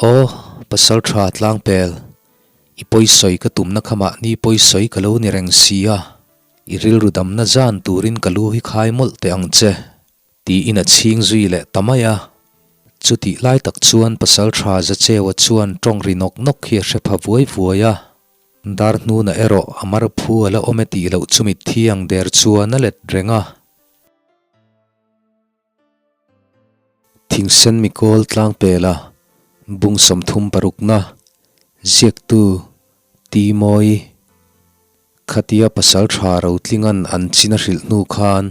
Aw, Pasalṭha Tlangpel, i pawisawi ka tumna kha mahni pawisawi ka lo ni reng si a, i rilru damna zan turin ka lu hi khai mawlh teh ang che, tiin a chhing zui leh ta mai a. Chutih lai tak chuan Pasalṭha Zacheua chuan ṭawng ri nawk nawk hi a hre pha vuai vuai a. Dar hnuna erawh a mar phu a la awm e tih loh chu mitthi ang der chuan a let reng a. Thingsen mikawl tlangpela bung 36na ziaktu Ti Mawi Khatia pasal tha rotlingan an chin a hrilh hnu khan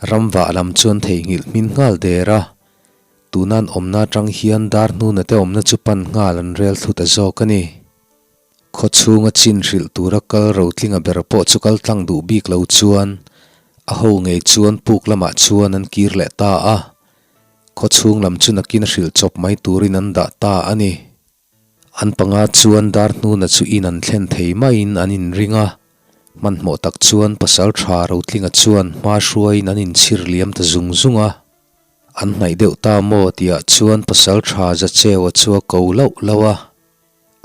ramvah lam chuan theihnghilh hmin nghal der a, tunan awmna atang hian dar hnuna te awmna chu pan nghal an rel thlu ta zawk a ni. Khaw chhunga chin hrilh tura kal rotlinga ber pawh chu kal tlang duh bik lo chuan a ho ngei chuan puk lamah chuan an kir leh ta a, khaw chhung lam chu nakin a hrilh chawp mai turin an dah ta a ni. An panga chuan dar hnuna chu in an thlen thei maiin an inring a, hmanhmawh tak chuan pasal tha rotlinga chuan hma hruaiin an inchhir liam ta zung zung a. An hnaih deuh ta maw tihah chuan pasal tha Zacheua chu a ko lauh lauh a.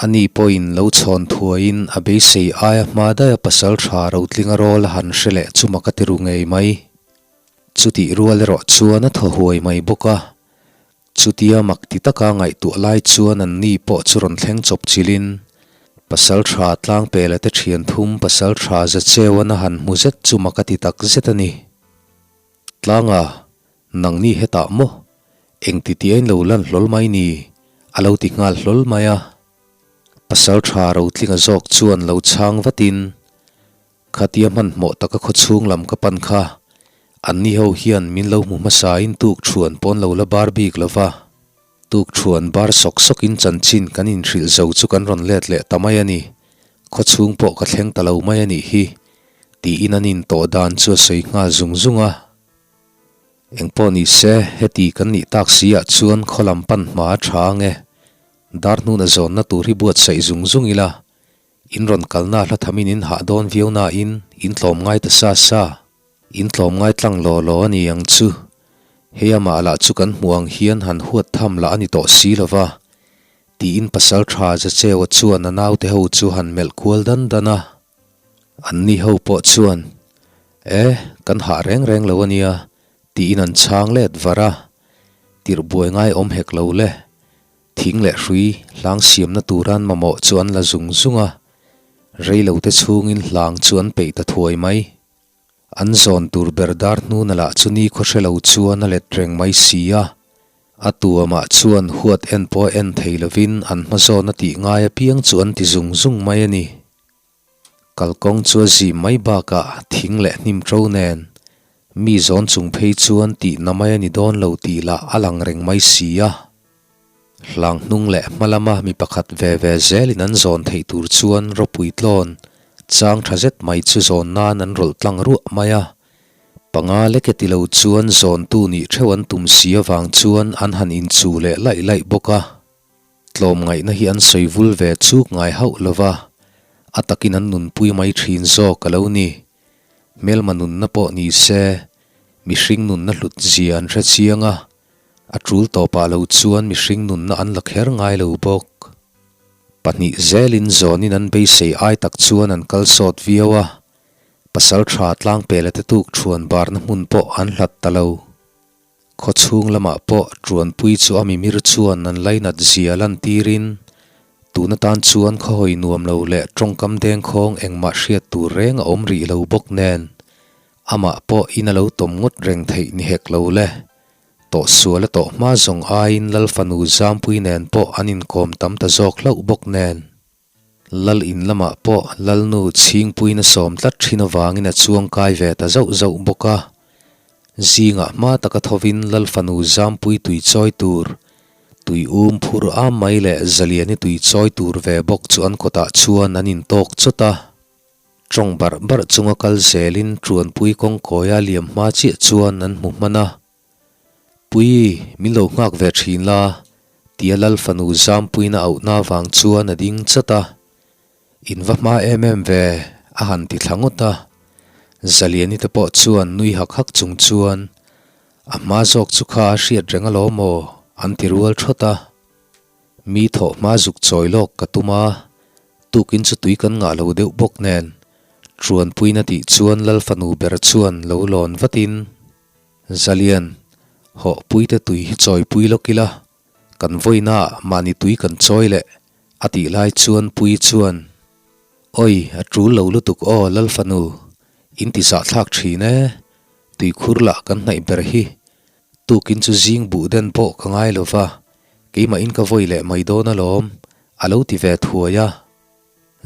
Ani pawhin lo chhawn thuaiin a beisei aia hma daia pasal tha rotlinga rawl a han hre leh chu mak a ti ru ngei mai. Chutih rual erawh chuan a thaw huai mai bawk a. Chutia mak ti taka ngaihtuah lai chuan an ni pawh chu rawn thleng chawp chilhin pasal tha tlangpela te thian thum pasal tha Zacheuan a han hmu zet chu mak a ti tak zet a ni. Tlanga, nangni hetah maw? Engti ti ain lo lan hlawl mai ni? A lo ti nghal hlawl mai a. Pasal tha Rotlinga zawk chuan lo chhang vatin, Khatia hmanhmawh taka khawchhung lam ka pan kha, anni ho hian min lo hmu hmasain tuk thuan pawn lo la bar bik lo va. Tuk thuan bar sawk sawkin chanchin kan inhrilh zo chu kan rawn let leh ta mai a ni. Khawchhung pawh ka thleng ta lo mai a nih hi, tiin an intawh dan chu a sawi nghal zung zung a. Engpawh ni se, heti kan nih tak si ah chuan khaw lam pan hma a tha ang e. Dar hnuna zawnna tur hi buatsaih zung zung ila, in rawn kalna hla thamin in hah dawn viau nain in tlawm ngai ta sa sa. In tlawm ngai tlang law law a ni ang chu. Hei amah lah chu kan hmuh ang hian han huat tham lah a ni tawh si lo va, tiin pasal tha Zacheua chuan a naute ho chu han melh kual dan dan a. Anni ho pawh chuan, E, kan hah reng reng lo a nia, tiin an chhang let var a. Tirh buai ngai awm hek lo le. Thing leh hrui hlang siamna turan mamawh chu an la zung zung a, reilote chhungin hlang chu an peih ta thuai mai. An zawn tur ber dar hnuna lah chu ni khaw hre lo chuan a let reng mai si a. A tuamah chuan huat en pawh en thei lovin an hmazawn a tih ngai apiang chu an ti zung zung mai a ni. Kalkawng chu a zim mai bakah thing leh hnim ṭo nen mi zawn chung phei chuan tihna mai a ni dawn lo tih lah a lang reng mai si a. Hlang hnung leh hma lama mi pakhat ve ve zelin an zawn theih tur chuan ropui tlawn chang ṭha zet mai chu zawn nan an rawlh tlang ruah mai a. Panga leke ti lo chuan zawntu nih ṭheuh an tum si avang chuan an han inchuh leh laih laih bawk a. Tlawmngaihna hi an sawi vul ve chuk ngai hauh lo va, a takin an nunpui mai thin zawk a lo ni. Hmelma nunna pawh ni se, mihring nunna hlut zia an hre chiang a, a tul tawpah lo chuan mihring nunna an la kher ngai lo bawk. Pahnih zelin zawnin an beisei ai tak chuan an kal sawt viau a, pasal tha tlangpela te tuk thuan barna hmun pawh an hlat ta lo. Khaw chhung lamah pawh Ṭuanpui chu a mimir chuan an lainat zia lantirin tun atan chuan khaw hawi nuam lo leh ṭawngkam dengkhawng engmah hriat tur reng a awm rih lo bawk nen amah pawh in a lo tawm ngawt reng theih ni hek lo le. Tawhsual a tawh hma zawng aiin Lal fanu Zampui nen pawh an inkawm tam ta zawk hlauh bawk nen. Lal in lamah pawh Lalnu chhingpuiin a sawm tlat thin avangin a chuang kai ve ta zauh zauh bawk a. Zingah hma taka thovin Lal fanu Zampui tui chawi tur, tui um phur am mai leh Zaliani tui chawi tur ve bawk chu an kawtah chuan an intawk chawt a. Tawng barh barh chunga kal zelin Ṭuanpui kawngkawia liam hma chiah chuan an hmu hman a. Pui, min lo nghak ve thin la, tia Lal fanu Zampuiin a auhna avang chuan a ding chat a. In va hma em em ve, a han ti thla ngawt a. Zaliani te pawh chuan nui hak hak chung chuan, A hma zawk chu kha a hriat reng alawm aw, an ti rual thawt a. Mi thawh hma zuk chawi lawk ka tum a, tukin chu tui kan ngah lo deuh bawk nen, Ṭuanpuina tih chuan Lal fanu ber chuan lo lawn vatin, Zalian, hawh puite tui hi chawipui lawk ila, kan vawiinaah mahni tui kan chawi leh, a tih lai chuan Puii chuan, Awi, a ṭul lo lutuk aw Lal fanu, in ti zahthlak ṭhin e, tuikhur lah kan hnaih ber hi, Tukin chu zing buh den pawh ka ngai lo va, keimahin ka vawi leh mai dawn alawm, a lo ti ve thuai a.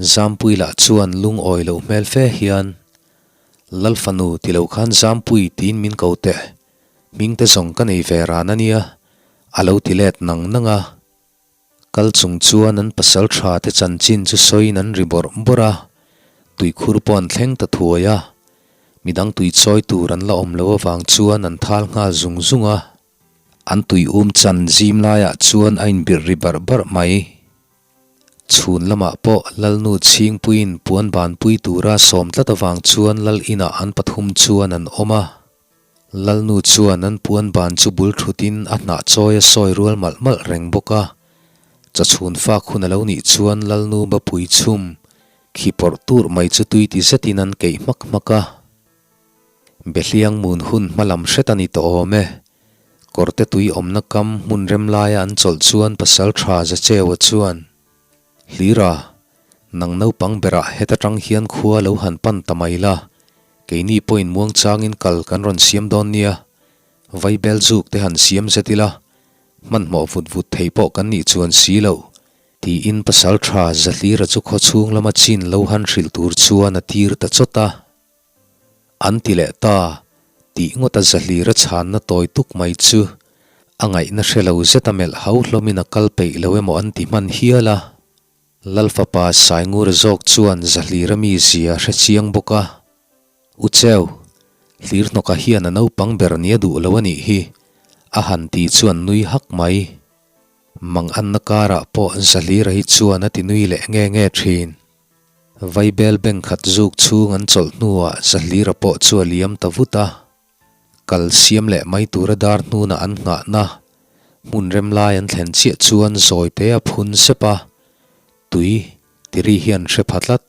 Zampui lah chuan lungawi loh hmel fe hian, Lal fanu ti lo khan Zampui tiin min ko teh, hming te zawng ka nei ve ran a nia, a lo ti let nang nang a. Kal chung chuan an pasal tha te chanchin chu sawiin an ri bawrh bawrh a, tuikhur pawh an thleng ta thuai a, midang tui chawi tur an la awm loh avang chuan an thal nghal zung zung a. An tui um chan zim laiah chuan a inbirh ri barh barh mai. Chhun lamah pawh Lalnu Chhingpuiin puan banpui tura sawm tlat avang chuan Lal inah an pathum chuan an awm a. Lalnu chuan an puan ban chu bul thutin a hnah chawi a sawi rual malh malh reng bawk a. Chawchhun fak hun a lo nih chuan Lalnu bapui chhum khi pawrh tur mai chu tui ti zetin an keih hmak hmak a. Behliang mun hun hma lam hret a ni tawh awm e. Kawrte tui awmna kam hmun rem laia an chawlh chuan pasal tha Zacheua chuan, Hlira, nang naupang berah heta tang hian khua lo han pan ta mai la, keini pawhin muangchangin kal kan rawn siam dawn nia, vaibel zuk te han siam zet ila, hmanhmawh vut vut thei pawh kan nih chuan si lo, tiin pasal tha Zahlira chu khawchhung lama chin lo han hrilh tur chuan a tir ta chawt a. An ti leh ta, tih ngawta Zahlira chhanna tawi tuk mai chu a ngaihna hre lo zeta melh hau hlawmin a kal peih lo emaw an ti hman hial a. Lal fapa Saingura zawk chuan Zahlira mizia a hre chiang bawk a, U Cheu, Hlirhnawka hian a naupang ber nia duh lo a nih hi, a han ti chuan nui hak mai. Manganna karah pawh Zahlira hi chuan a ti nui leh nge nge thin. Vaibel bank khat zuk chhung an chawlh hnuah Zahlira pawh chu a liam ta vut a. Kal siam leh mai tura dar hnuna an nghahna hmun rem lai an thlen chiah chuan zawi te a phun sep a, tui tiri hian hre pha tlat.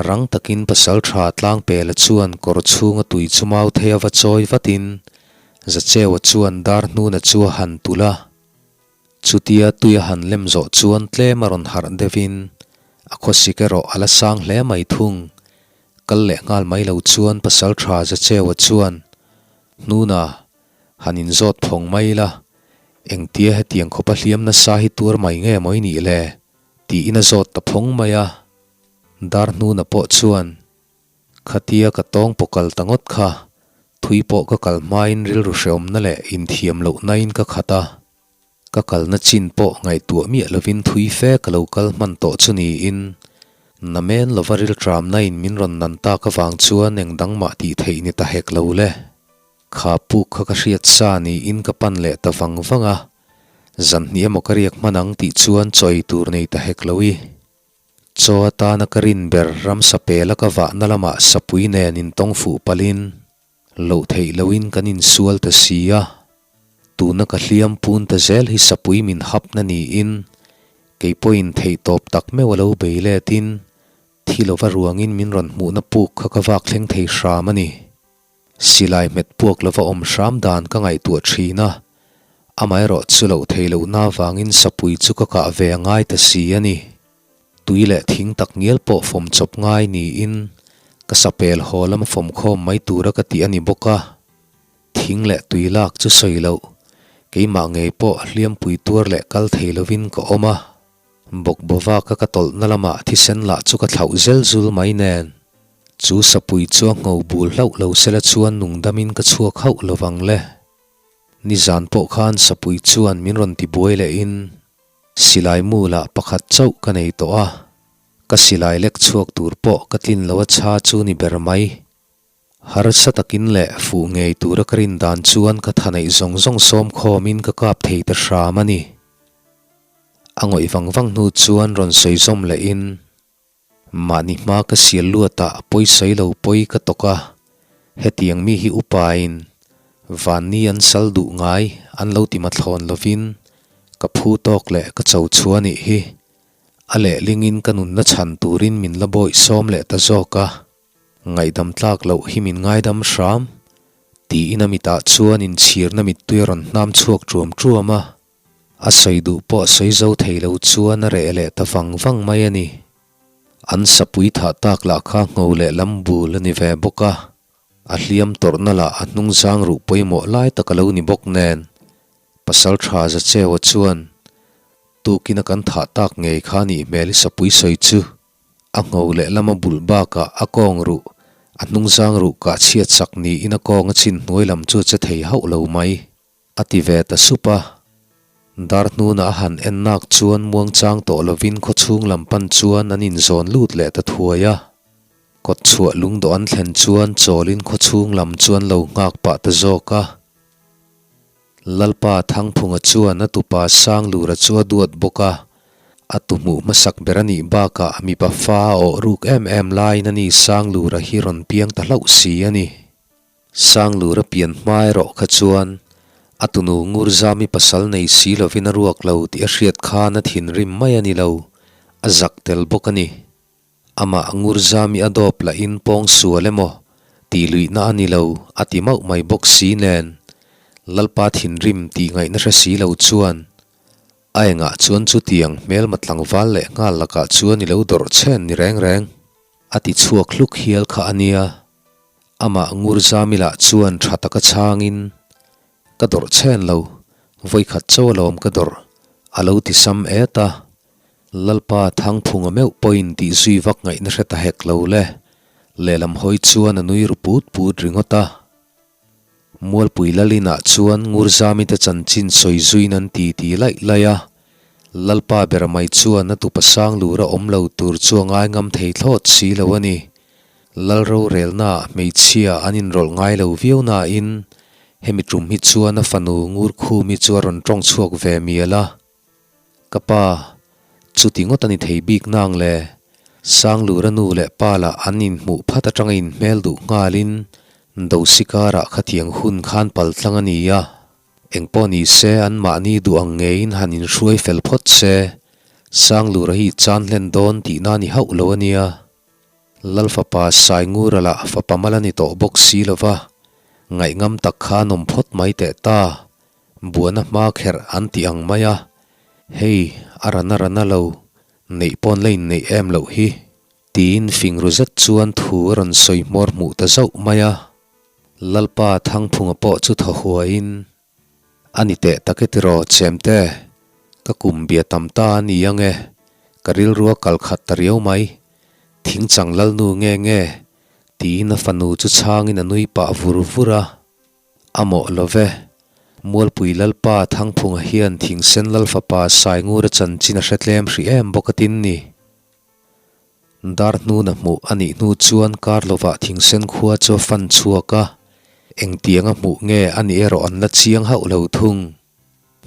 Rang takin pasal tha Tlangpela chuan kawr chhunga tui chu mau thei a va chawi vatin Zacheua chuan dar hnuna chu a han tulh a. Chutia tui a han lem zawh chuan tlem a rawn harh deuhin a khawsik erawh a la sang hle mai thung. Kal leh nghal mai lo chuan pasal tha Zacheua chuan, Hnuna, han inzawt phawng mai la, engtia hetiang khawpa hliam nasa hi tuar mai nge maw i nih le? tiin a zawt ta phawng mai a. Dar Hnuna pawh chuan, Khatia ka tawng pawh kal ta ngawt kha, thui pawh ka kal hmain rilru hreawmna leh inthiam lohnain ka khat a. Ka kalna chin pawh ngaihtuah miah lovin thui fe ka lo kal hman tawh chu niin, namen lova rilṭamnain min rawn nan tak avang chuan eng dang mah tih theih ni ta hek lo le. Kha puk kha ka hriat sa niin ka pan leh ta vang vang a, zan hnih emaw ka riak hman ang tih chuan chaw ei tur nei ta hek lo i. Chaw atana ka rin ber ramsa pela ka vahna lamah sapui nen intawng fuh palhin loh theih lohin kan insual ta si a, tuna ka hliam pun ta zel hi sapui min hapna niin kei pawhin theihtawp tak meuh a lo bei letin thi lova ruangin min rawn hmuhna puk kha ka vak thleng thei hram a ni. Silai hmet puak lova awm hram dan ka ngaihtuah thin a, amaherawh chu loh theih lohna avangin sapui chu ka kah ve a ngai ta si a ni. Tui leh thing tak ngial pawh fawm chawp ngai niin ka sapel haw lama fawm khawm mai tura ka tih a ni bawk a. Thing leh tui lak chu sawi loh, keimah ngei pawh hliampui tuar leh kal thei lovin ka awm a. Bawkbawva ka ka tawlhna lamah thisen lah chu ka thlauh zel zul mai nen, chu sapui chu a ngho bul hlauh lo sela chuan nungdamin ka chhuak hauh lovang le. Nizan pawh khan sapui chuan min rawn ti buai lehin silai mu lah pakhat chauh ka nei tawh a, ka silai lek chhuak tur pawh ka tlin lo a chha chu ni ber mai. Harsa takin leh fuh ngei tura ka rin dan chuan ka tha neih zawng zawng sawm khawmin ka kap thei ta hram a ni. A ngawih vang vang hnu chuan rawn sawi zawm lehin, Mahni hma ka sial luatah pawi sawi lo pawi ka tawk a, hetiang mi hi upain vanni an sal duh ngai an lo ti mathlawn lovin. Ka phu tawk leh ka cho chhuah nih hi. A lehlingin ka nunna chhan turin min la bawih sawm leh ta zawk a. Ngaihdam tlak loh hi min ngaidam hram, tiin a mitah chuan inchhirna mittui a rawn hnam chhuak ṭuam ṭuam a. A sawi duh pawh sawi zo thei lo chuan a reh leh ta vang vang mai a ni. An sapui thah tak lah kha ngho leh lam bul a ni ve bawk a. A hliam tawrhna lah a hnung zang ruh pawimawh lai tak a lo ni bawk nen, Pasal tha Zacheua chuan, Tukin a kan thah tak ngei kha nih hmel i sapui sawi chu. A ngho leh lama bulh bakah a kawng ruh, a hnung zang ruh kah chhiat sak niin a kawng a chin hnuai lam chu a che thei hauh lo mai. A ti ve ta sup a. Dar hnuna a han en nak chuan muangchang tawh lovin khawchhung lam pan chuan an inzawn lut leh ta thuai a. Kawtchhuah lungdawh an thlen chuan chawlin khawchhung lam chu an lo nghak pah ta zawk a. Lalpa Thangphunga chuan a tupa Sanglura chu a duat bawk a, a tu hmuh hmasak ber a nih bakah mipa fa a awh ruk em em laiin a ni Sanglura hi rawn piang ta hlauh si a ni. Sanglura pian hma erawh kha chuan a tunu Ngurzami pasal nei si lovin a ruak lo tih a hriat khan a thinrim mai a ni lo, a zak tel bawk a ni. Amah Ngurzami a dawp lahin pawng sual emaw tih luihna a ni lo a ti mauh mai bawk si nen Lalpa thinrim tih ngaihna hre si lo chuan a engah chuan chutiang hmelma tlangval leh nghal lakah chuan i lo dawrh chhen ni reng reng a ti chhuak hluk hial kha a nia. Amah Ngurzami lah chuan tha taka chhangin, Ka dawrh chhen lo, vawikhat chauh alawm ka dawrh, a lo ti sam et a. Lalpa Thangphunga meuh pawhin tih zui vak ngaihna hre ta hek lo le. Lehlam hawi chuan a nui ru put put ringawt a. Mualpui Lalinah chuan Ngurzami te chanchin sawi zuiin an ti ti laih laih a. Lalpa ber mai chuan a tupa sang lura awm lo tur chu a ngaingam thei thlawt si lo a ni. Lal rorelnaah hmeichhia an inrawlh ngai lo viau nain hemi tum hi chuan a fanu Ngurkhumi chu a rawn tawng chhuak ve mial a. Ka pa, chuti ngawt a ni thei bik nang le. Sanglura nu leh pa lah an inhmuh phat atanga inhmel duh nghalin Dosi karah khatiang hun khan pal tlang a ni a. Engpawh ni se anmahni duh ang ngeiin han inhruai fel phawt se, Sanglura hi chan hlen dawn tihna a ni hauh lo a nia. Lal fapa Saingura lah fapa mal a ni tawh bawk si lo va, ngaihngam tak kha an awm phawt mai teh ta, buana hma kherh an ti ang mai a, hei a rana rana lo, neih pawn la inneih em loh hi, tiin fing ru zet chuan thu a rawn sawi hmawr hmuh ta zauh mai a. Lalpa Thangphunga pawh chu thaw huaiin. A ni teh tak e tiraw Chemte, ka kum bia tam ta a ni ang e, ka rilrua kal khat ta riau mai, thingchang lalnu nge nge? tiin a fanu chu chhangin a nui pah vur vur a. A mawh lo ve, Mualpui Lalpa Thangphunga hian thingsen Lalfapa Saingura chanchin a hre tlem hrih em bawk a tin ni. Dar hnuna hmuh a nih hnu chuan kar lovah thingsen khua chu a fan chhuak a, engtianga hmuh nge a nih erawh an la chiang hauh lo thung.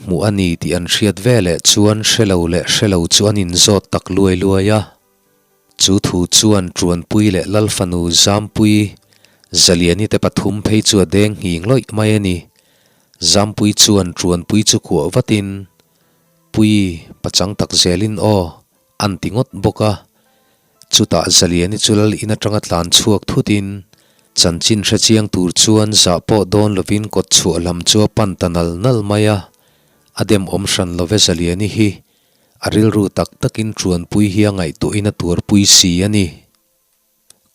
Hmuh a ni tih an hriat ve leh chuan hre lo leh hre lo chu an inzawt tak luai luai a. Chu thu chuan Ṭuanpui leh Lalfanu Zampui, Zaliani te pathum phei chu a deng nghing lawih mai a ni. Zampui chuan Ṭuanpui chu kuah vatin, Pui, pachang tak zelin aw, An ti ngawt bawk a. Chutah Zaliani chu lal in atanga tlan chhuak thutin chanchin hre chiang tur chuan zah pawh dawn lovin kawt chhuah lam chu a pan ta nal nal mai a. A dem awm hran love Zaliani hi a rilru tak takin Ṭuanpui hi a ngaihtuahin a tuarpui si a ni.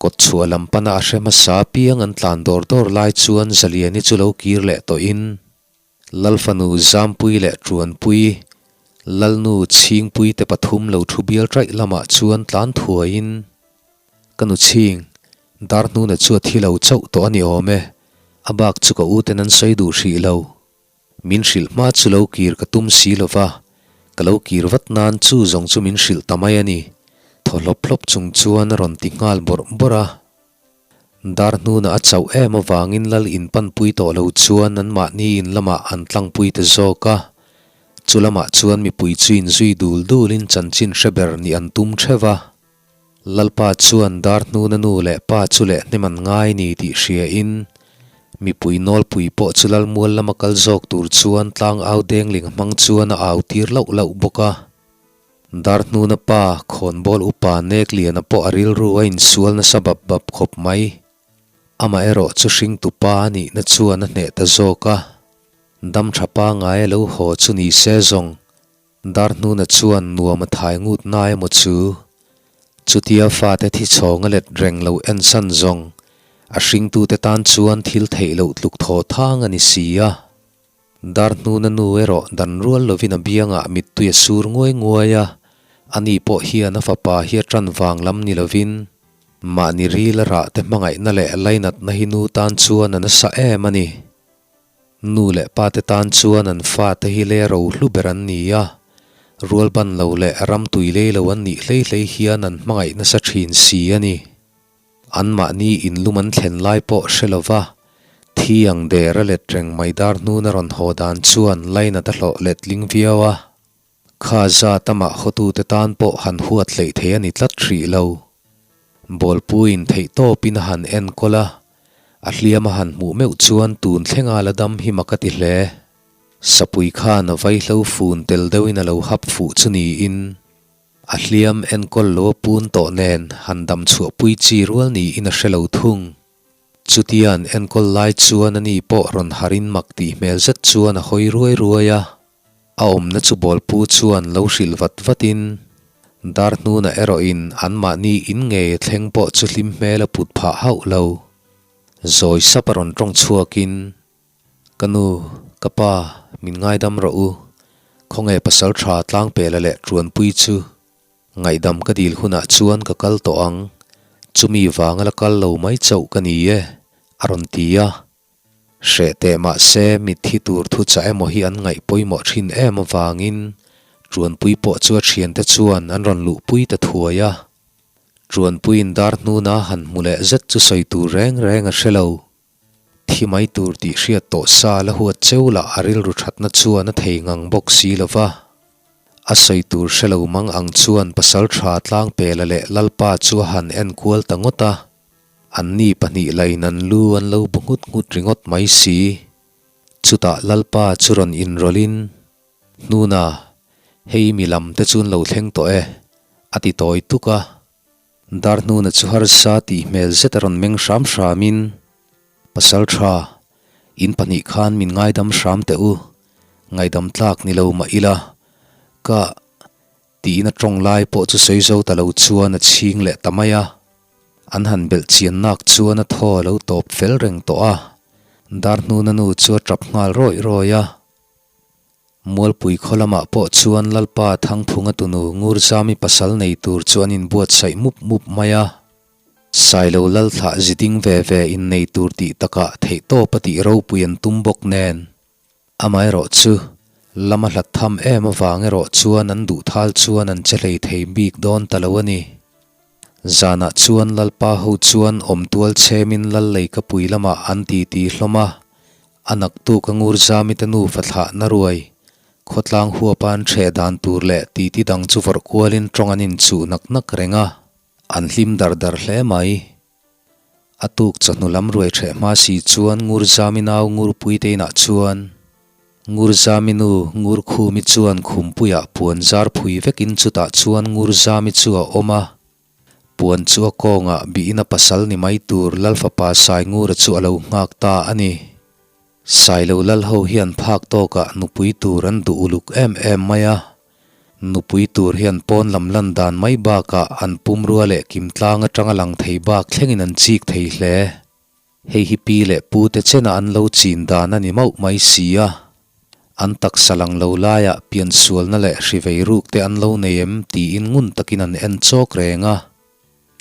Kawt chhuah lam pana a hre hmasa apiang an tlan dawr dawr lai chuan Zaliani chu lo kir leh tawhin Lalfanu Zampui leh Ṭuanpui, Lalnu Chhingpui te pathum lo thu bial ṭaih lamah chuan tlan thuaiin, Ka nu Chhing, dar hnuna chu a thi lo chauh tawh a ni awm e, a bak chu ka u ten an sawi duh hrih lo. Min hrilh hma chu lo kir ka tum si lo va, ka lo kir vat nan chu zawng chu min hrilh ta mai a ni, thaw hlawp hlawp chung chuan a rawn ti nghal bawrh bawrh a. Dar hnuna a chauh em avangin lal in panpui tawh lo chuan anmahni in lamah an tlangpui ta zawk a. Chu lamah chuan mipui chu inzui dul dulin chanchin hre ber nih an tum theuh a. Lalpa chuan dar hnuna nu leh pa chu leh hnem an ngai ni tih hriain. Mipui nawlpui pawh chu Lalmual lama kal zawk tur chuan tlangau dengling hmang chuan a au tir lauh lauh bawk a. Darhnuna pa, khawnbawl upa Nekliana pawh a rilru a insual nasa bap bap khawp mai. Amaherawh chu hringtu pa a nihna chuan a hneh ta zawk a. Dam tha pangai a lo haw chu ni se zawng. Darhnuna chuan nuam a thai ngut na emaw chu? Chutia fate thi chhawng a let reng lo ensan zawng, a hringtute tan chuan thil theih loh tluk thaw thang a ni si a. Darhnuna nu erawh dan rual lovin a biangah mittui a sur nguai nguai a, ani pawh hian a fapa hi a tan vang lam ni lovin mahni ril a rah te hmangaihna leh lainatna hi nu tan chuan a nasa em a ni. Nu leh pa te tan chuan an fate hi lei ro hlu ber an ni a, rual ban lo leh ram tui lei lo an nih hlei hlei hian an hmangaih nasa thin si a ni. Anmahni inlum an thlen lai pawh hre lova, thi ang der a let reng mai dar hnun a rawn haw dan chuan lainat a hlawh letling viau a. Kha zat amah hawtute tan pawh han huat hleih thei a ni tlat hrih lo. Bawlpuiin theihtawpin a han enkawl a, a hliam a han hmuh meuh chuan tun thlenga la dam hi mak a ti hle. Sapui khan a vaihlo fun tel deuhin a lo hap fuh chu niin, a hliam enkawl lo a pun tawh nen han dam chhuahpui chi rual niin a hre lo thung. Chutia an enkawl lai chuan ani pawh rawn harin mak tih hmel zet chuan a hawi ruai ruai a. A awmna chu bawlpu chuan lo hrilh vat vatin, Darhnuna erawhin anmahni in ngei a thleng pawh chu hlim hmel a put phah hauh lo. Zawi sap a rawn tawng chhuakin, Ka nu, ka pa, min ngaidam rawh u, khawnge pasal tha tlangpela leh Tuanpui chu ngaihdam ka dil hunah chuan ka kal tawh ang, chumi vanga la kal lo mai chauh ka ni e, a rawn ti a. Hreh teh mahse mitthi tur thu chah emaw hi an ngaih pawimawh thin em avangin Tuanpui pawh chu a thiante chuan an rawn luhpui ta thuai a. Tuanpuiin dar hnuna han hmu leh zet chu sawi tur reng reng a hre lo. Thi mai tur tih hriat tawh sa la huat cheu lah a rilru thatna chuan a thei ngang bawk si lo va. A sawi tur hre lo mang ang chuan pasal tha Tlangpela leh Lalpa chu a han enkual ta ngawt a. Anni pahnih lain an lu an lo bu nghut nghut ringawt mai si. Chutah Lalpa chu rawn inrawlhin, Hnuna, hei mi lam te chu an lo thleng tawh e, a ti tawi tuk a. Darhnuna chu harsa tih hmel zet a rawn meng hram hramin, Pasal tha, in pahnih khan min ngaidam hram teh u, ngaidam tlak ni lo mah ila, ka. Tiin a tawng lai pawh chu sawi zo ta lo chuan a chhing leh ta mai a. An han belh chian nak chuan a thaw a lo tawp fel reng tawh a, Darhnuna nu chu a tap nghal rawih rawih a. Mualpui khaw lamah pawh chuan Lalpa Thangphunga tunu Ngurzami pasal nei tur chu an inbuatsaih mup mup mai a. Sailo Lalthlah ziding ve ve innei tur tih takah theihtawp a tih ropui an tum bawk nen. Amaherawh chu, lama hlat tham em avang erawh chuan an duh thal chuan an che hlei thei bik dawn ta lo a ni. Zanah chuan Lalpa ho chuan awmtual chhemin Lallei ka pui lamah an titi hlawm a, a naktuk a Ngurzami te nufa thlah na ruai, khawtlang huapa an ṭheh dan tur leh titi dang chu vawrh kualin ṭawng an inchuh nak nak reng a, an hlim dar dar hle mai. A tuk chawhnu lam ruai ṭheh hma si chuan Ngurzami nau Ngurpui te inah chuan Ngurzami nu Ngurkhumi chuan khumpuiah puan zar phui vekin chutah chuan Ngurzami chu a awm a. Puan chu a kawngah bihin a pasal ni mai tur Lalfapa Saingura chu a lo nghak ta a ni. Sailo lal ho hian phak tawkah nupui tur an duh uluk em em mai a. Nupui tur hian pawn lam lan dan mai bakah an pumrua leh kimtlang atanga lang thei bak thlengin an chik thei hle. Hei hi pi leh pu te chena an lo chin dan a ni mauh mai si a. An taksa lang lo laiah piansualna leh hrivei ruk te an lo nei em tiin ngun takin an en chawk reng a.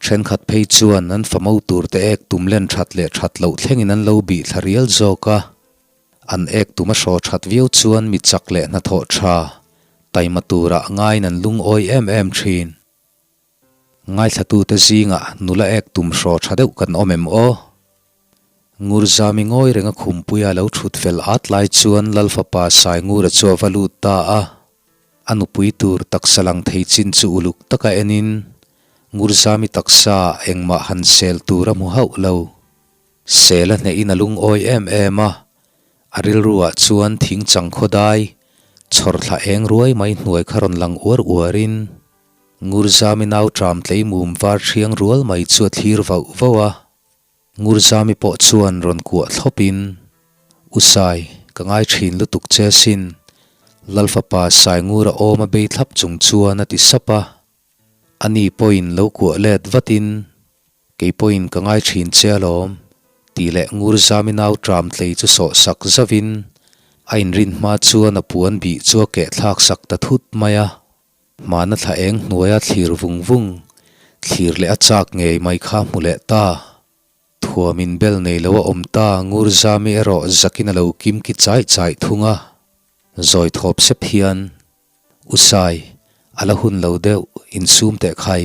Thenkhat phei chuan an fa mo tur te ek tum len that leh that loh thlengin an lo bih thla rial zawk a. An ek tum a hraw that viau chuan mi chak leh hnathawh tha, taima turah ngaiin an lungawi em em thin. Ngaithlatute zingah nula ek tum hraw tha deuh kan awm em aw? Ngurzami ngawi renga khumpuia lo thut fel at lai chuan Lalfapa Saingura chu a va lut ta a. A nupui tur taksa lang thei chin chu uluk taka enin Ngurzami taksa engmah han sel tur a hmu hauh lo. Sela hnehin a lungawi em em a, a rilruah chuan thing chang khaw dai, chhawr thla eng ruai mai hnuai kha rawn lang uar uarin, Ngurzami nau ṭam tlei mum var ṭhiang rual mai chu a thlir vauh vauh a. Ngurzami pawh chuan rawn kuah thlawpin, U Sai, ka ngai ṭhin lutuk che sin, Lalfapa Saingura awm a bei thlap chung chuan a ti sap a. Ani pawhin lo kuah let vatin, Kei pawhin ka ngai thin che alawm, tih leh Ngurzami nau tram tlei chu sawh sak zauhin a inrin hma chuan a puan bih chu a keh thlak sak ta thut mai a. Hmana thla eng hnuaia thlir vung vung, thlir leh a chak ngei mai kha hmu leh ta. Thuamin bel nei lo a awm ta, Ngurzami erawh zakin a lo kim ki chaih chaih thung a. Zawi thawp sep hian U Sai, a la hun lo deuh, insum teh khai.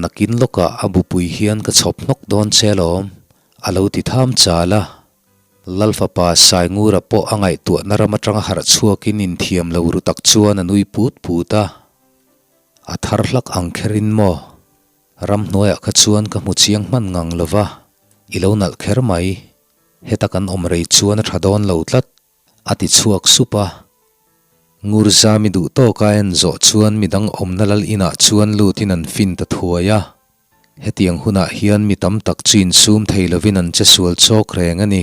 Nakin lawkah a bupui hian ka chhawp hnawk dawn che alawm, a lo ti tham chal a. Lal fapa Saingura pawh a ngaihtuahna ram atanga harh chhuakin inthiam lo ru tak chuan a nui put put a. A thar hlak ang kherin maw? Ramhnuaiah kha chuan ka hmu chiang hman ngang lo va, i lo nalh kher mai. Heta kan awm rei chuan a tha dawn lo tlat. A ti chhuak sup a. Ngurzami duh tawk a en zawh chuan midang awmna lal inah chuan lutin an fin ta thuai a. Hetiang hunah hian mi tam tak chu insum thei lovin an che sual chawk reng a ni.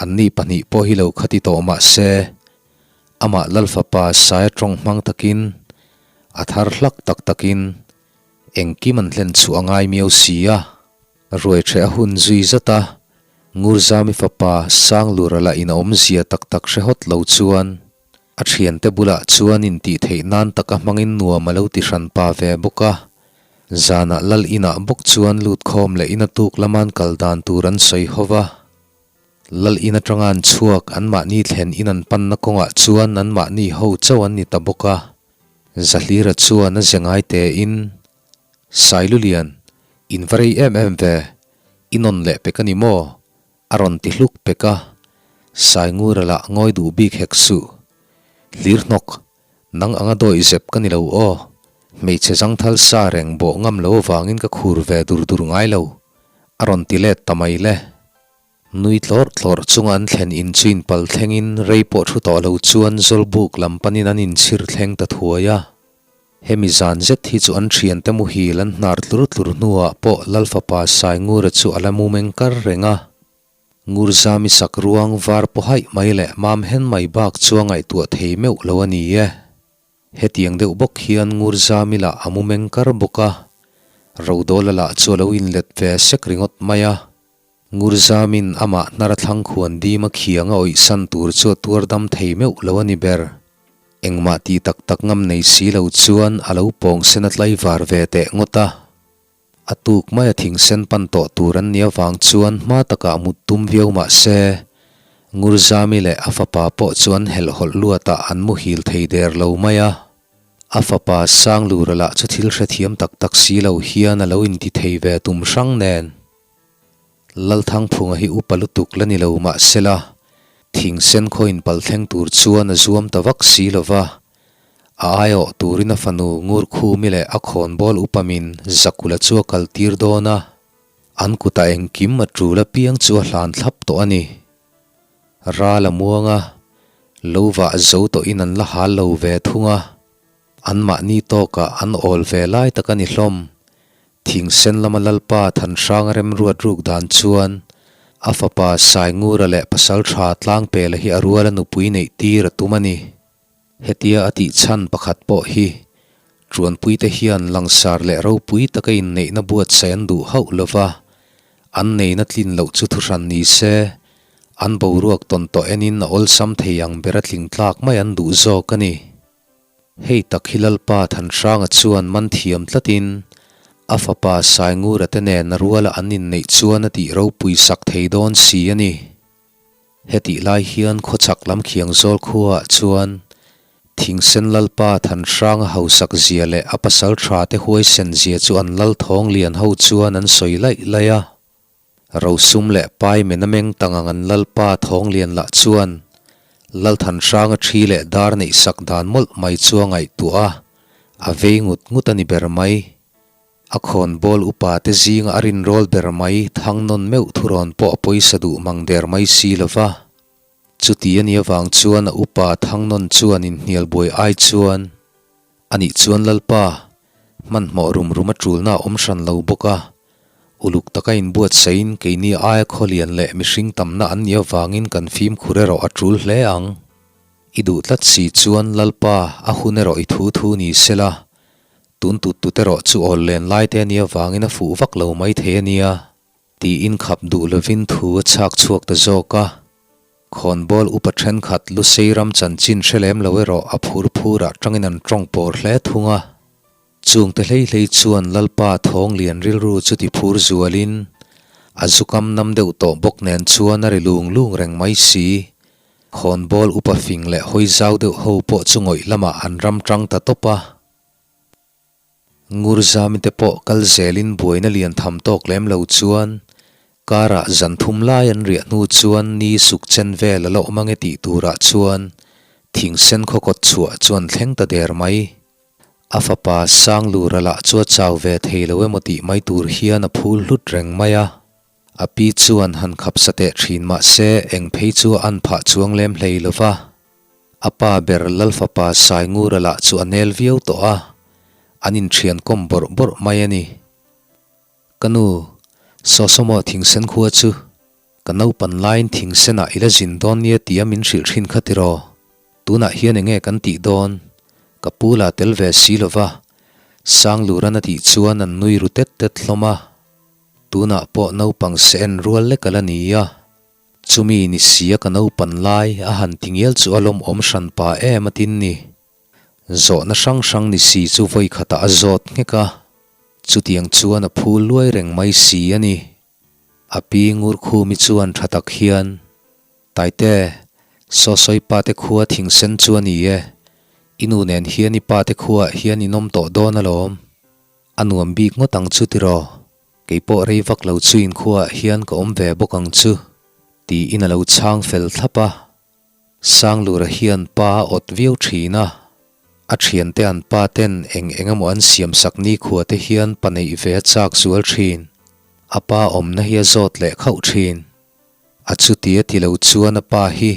Anni pahnih pawh hi lo kha ti tawh mah se, amah lal fapa Saia tawng hmang takin, a thar hlak tak takin, engkim an hlen chhuah a ngai miau si a. Ruai ṭheh a hun zui zat a, Ngurzami fapa Sanglura lah in a awmzia tak tak hre hawt lo chuan a ṭhiante bulah chuan intih theih nan taka hmangin nuam a lo ti hran pa ve bawk a. Zanah lal inah bawk chuan lut khawm leh in a tuk lama'n kal dan tur an sawi ho va. Lal in aṭanga an chhuak anmahni thlen in an panna kawngah chuan anmahni ho chauh an ni ta bawk a. Zahlira chuan a ze ngai tein Sailulian, in va rei em em ve, i nawn leh pek a ni maw? a rawn ti hluk pek a, Saingura lah ngawi duh bik hek suh. Hlir hnawk, nang anga dawi zep ka ni lo aw, hmeichhe zangthal sa reng bawh ngam lo avangin ka khur ve dur dur ngai lo, a rawn ti let ta mai le. Nui tlawrh tlawrh chunga an thlen in chu inpal thlengin rei pawh thu tawh lo chuan Zawlbuk lam panin an inchhir thleng ta thuai a. Hemi zan zet hi chu an thiante muhil an hnar tlur tlur hnuah pawh Lal fapa Saingura chu a la mu meng kar reng a. Ngurzami sak ruang var paw haih mai leh mam hen mai bak chu a ngaihtuah thei meuh lo a ni e. Hetiang deuh bawk hian Ngurzami lah a mu meng kar bawk a, Rodawla lah chu a lo inlet ve sek ringawt mai a. Ngurzamin amah hnar a thlang khuan dim a khiang a awihsan tur chu a tuar dam thei meuh lo a ni ber. Engmah ti tak tak ngam nei si lo chuan a lo pawng sen a tlaivar ve teh ngawt a. A tuk mai a thingsen pan tawh tur an nih avang chuan hma takah mut tum viau mah se, Ngurzami leh a fapa pawh chu an helhhawlh luatah an muhil thei der lo mai a. A fapa Sanglura lah chu thil hrethiam tak tak si lo hian a lo inti thei ve tum hrang nen. Lalthangphunga hi upa lutuk la ni lo mahsela, thingsen khaw inpal thleng tur chuan a zuam ta vak si lo va, a aiawh turin a fanu Ngurkhumi leh a khawnbawl upamin Zakula chu a kaltir dawn a, an kutah engkim a tul apiang chu a hlan thlap tawh a ni. Ral a muang a, lo vah zo tawhin an la hal lo ve thung a, anmahni tawkah an awl ve lai tak a ni hlawm. Thingsen lama Lalpa Thanhranga remruat ruk dan chuan a fapa Saingura leh Pasaltha Tlangpela hi a ruala nupui neih tir a tum a ni. Hetia a tih chhan pakhat pawh hi Ṭuanpuite hian langsar leh ropui taka inneihna buatsaih an duh hauh lo va, an neihna tlin loh chu thuhran ni se, an boruak tawn tawh enin a awlsam thei ang bera tling tlak mai an duh zawk a ni. Hei tak hi Lalpa Thanhranga chuan man thiam tlatin a fapa Saingura te nen a ruala an inneih chuan a tih ropui sak thei dawn si a ni. Hetih lai hian khawchhak lam khiang zawl khuaah chuan Thingsen Lalpa Thanhranga hausak zia leh a pasal tha te huaisen zia chu an lal thawng lian ho chuan an sawi laih laih a. Rosum leh pai men a meng tang ang an Lalpa Thawnglian lah chuan Lalthanhranga thi leh dar neih sak dan mawlh mai chu a ngaihtuah a, a vei ngut ngut a ni ber mai. A khawnbawl upa te zinga a rinrawl ber mai Thangnawn meuh thurawn pawh a pawisa duh mang der mai si lo va. Chuti a nih avang chuan a upa Thangnawn chuan inhnial buai ai chuan a nih chuan Lalpa, hmanhmawh rum rum a tulna a awm hran lo bawk a, uluk taka inbuatsaihin keini aia khawlian leh mihring tamna an nih avangin kan fimkhur erawh a tul hle ang. I duh tlat si chuan Lalpa, a hun erawh i thu thu ni sela, tun tut tut erawh chu awl len lai te a nih avangin a fuh vak lo mai thei a nia, tiin khap duh lovin thu a chhak chhuak ta zawk a. Khawnbawl upa thenkhat Lusei ram chanchin hre lem lo erawh a phur phurah tangin an tawng pawr hle thung a. Chungte hlei hlei chuan Lalpa thawng lian rilru chu ti phur zualin a zukam nam deuh tawh bawk nen chuan a ri lung lung reng mai si. Khawnbawl upa fing leh hawi zau deuh ho pawh chu ngawih lamah an ram tang ta tawp a. Ngurzamite pawh kal zelin buaina lian tham tawk lem lo chuan karah zan thum lai an riah hnu chuan ni suk chen vel a la awm ange tih turah chuan thingsen khaw kawt chhuah chuan thleng ta der mai. A fapa Sanglura lah chu a chau ve thei lo emaw tih mai tur hian a phul hlut reng mai a. A pi chuan han khap sa teh thin mah se eng phei chu a an phah chuang lem hlei lo va. A pa ber Lalfapa Saingura lah chu a nel viau tawh a, an inthian kawm bawrh bawrh mai a ni. Ka nu, Sawsawmaw thingsen khua chu ka naupan laiin thingsenah i la zin dawn nia tia min hrilh thin kha tiraw? Tunah hian enge kan tih dawn? Ka pu la tel ve si lo va, Sangluran a tih chuan an nui ru tet tet hlawm a. Tunah pawh naupang se en rual lek a la ni a, chumi ni sia ka naupan lai a han ti ngial chu a lawmawm hran pa em a tin ni. Zawhna hrang hrang ni si chu vawi khatah a zawt nghek a, chutiang chuan a phul luai reng mai si a ni. A pi Ngurkhumi chuan tha tak hian, Taite, saw sawi pa te khua thingsen chu a ni e, i nu nen hian i pa te khuaah hian in awm tawh dawn alawm. A nuam bik ngawt ang chu tiraw, kei pawh rei vak lo chu inkhuaah hian ka awm ve bawk ang chu, tiin a lo chhang fel thlap a. Sanglura hian pa a awt viau thin a, a thiante an pa ten eng eng emaw an siam sak nikhua te hian pa neih ve a chak zual thin. A pa awmna hi a zawt leh khauh thin. A chuti a ti lo chuan a pa hi,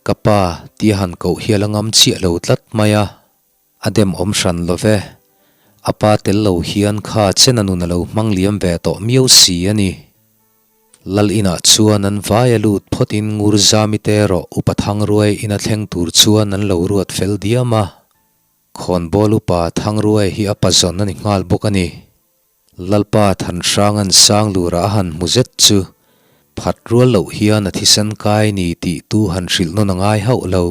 Ka pa, tia han koh hi a la ngam chiah lo tlat mai a. A dem awm hran lo ve. A pa tel lo hian kha chen a nun a lo hmang liam ve tawh miau si a ni. Lal inah chuan an vai a lut phawtin Ngurzami te erawh Upa Thangruai ina thleng tur chuan an lo ruat fel diam a. Khawnbawl Upa Thangruai hi a pazawn a ni nghal bawk a ni. Lalpa Thanhranga'n Sanglura a han hmu zet chu phat rual loh hian a thisen kai ni tih tu han hrilh nawn a ngai hauh lo.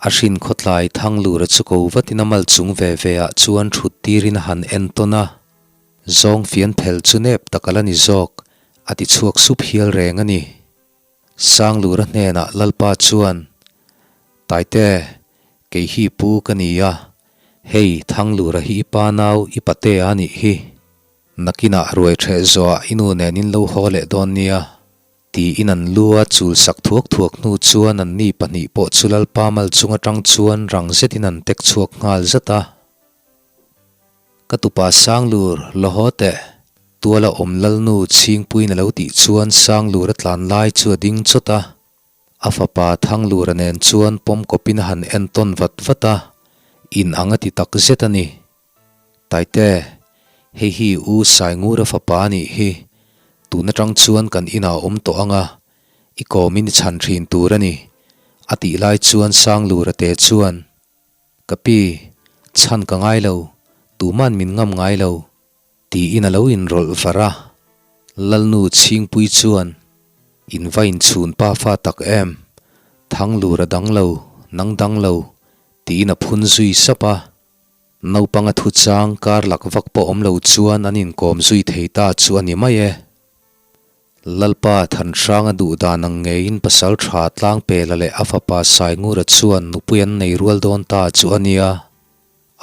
A hrin khawtlai Thanglura chu ko vatin a mal chung ve ve ah chuan thut tirin a han en tawn a, zawng fian phel chu nep tak a la ni zawk, a ti chhuak sup hial reng a ni. Sanglura hnenah Lalpa chuan, Taite, kei hi pu ka ni a, hei Thanglura hi i pa nau i patea a nih hi. Nakinah ruai ṭheh zawhah i nu nen in lo haw leh dawn nia, tiin an lu a chul sak thuak thuak hnu chuan anni pahnih pawh chu Lalpa mal chung aṭang chuan rang zetin an tek chhuak nghal zat a. Ka tupa Sanglur, la haw teh. Tuala awm Lalnu Chhingpuiin a lo tih chuan Sanglur a tlan lai chu a ding chawt a. A fapa Thanglura nen chuan pawm kawpin a han entawn vat vat a, in ang a ti tak zet a ni. Taite, hei hi U Saingura fapa a nih hi. Tun atang chuan kan inah a awm tawh ang a, i kawmin i chhan thin tur a ni, a tih lai chuan Sanglura te chuan, Ka pi, chhan ka ngai lo, tuman min ngam ngai lo, tiin a lo inrawlh var a. Lalnu Chhingpui chuan, In va inchhun pa fa tak em? Thanglur a dang lo, nang dang lo, tiin a phun zui sap a. Naupang a thu chang kar lak vak pawh awm lo chuan an inkawm zui thei ta chu a ni mai e. Lalpa Thanhranga duh dan ang ngeiin pasal tha Tlangpela leh a fapa Saingura chuan nupui an nei rual dawn ta chu a nia.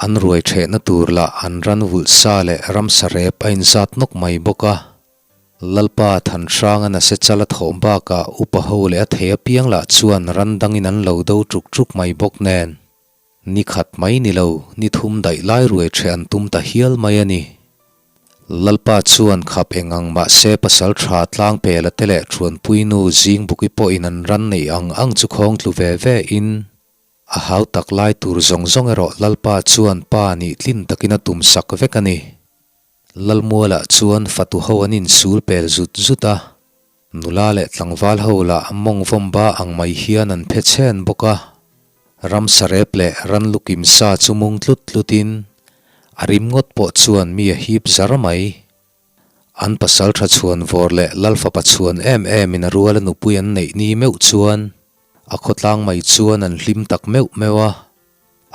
An ruai thehna tur lah an ran vulh sa leh ramsa rep a inzat nawk mai bawk a. Lalpa Thanhranga nase chal a thawh bakah upa ho leh a thei apiang lah chuan ran dangin an lo do ṭuk ṭuk mai bawk nen. Ni khat mai ni lo, ni thum daih lai ruai ṭheh an tum ta hial mai a ni. Lalpa chuan khap eng ang mahse pasal tha tlang pela te leh Thuanpuinu Zingbuki pawhin an ran neih ang ang chu khawng tlu ve ve in a hau tak lai tur zawng zawng erawh Lalpa chuan pa nih tlin takin a tum sak vek a ni. Lalmualah chuan fatu ho an insul pel zut zut a, nula leh tlangval ho lah mawng vawm ba ang mai hian an phe chhen bawk a. Ramsa rep leh ran lukim sa chu mung tlut tlutin a rim ngawt pawh chuan mi a hip zar mai. An pasal tha chhuan vawr leh lal fapa chhuan em emin a ruala nupui an neih ni meuh chuan a khawtlang mai chuan an hlim tak meuh meuh a.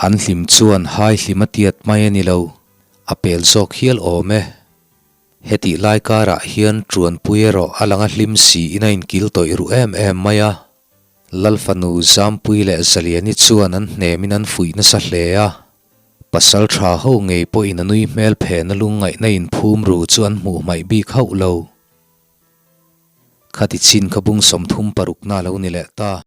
An hlim chuan hai hlim a tiat mai a ni lo, a pel zawk hial awm e. Hetih lai karah hian Ṭuanpui erawh a lang a hlim siin a inkil tawih ruh em em mai a. Lal fanu Zampui leh Zaliani chuan an hnemin an fuih nasa hle a. Pasal ṭha ho ngei pawhin a nui hmel phena lungngaihna inphum ru chu an hmuh hmaih bik hauh lo. Khati chin kha bung 36 na lo ni leh ta.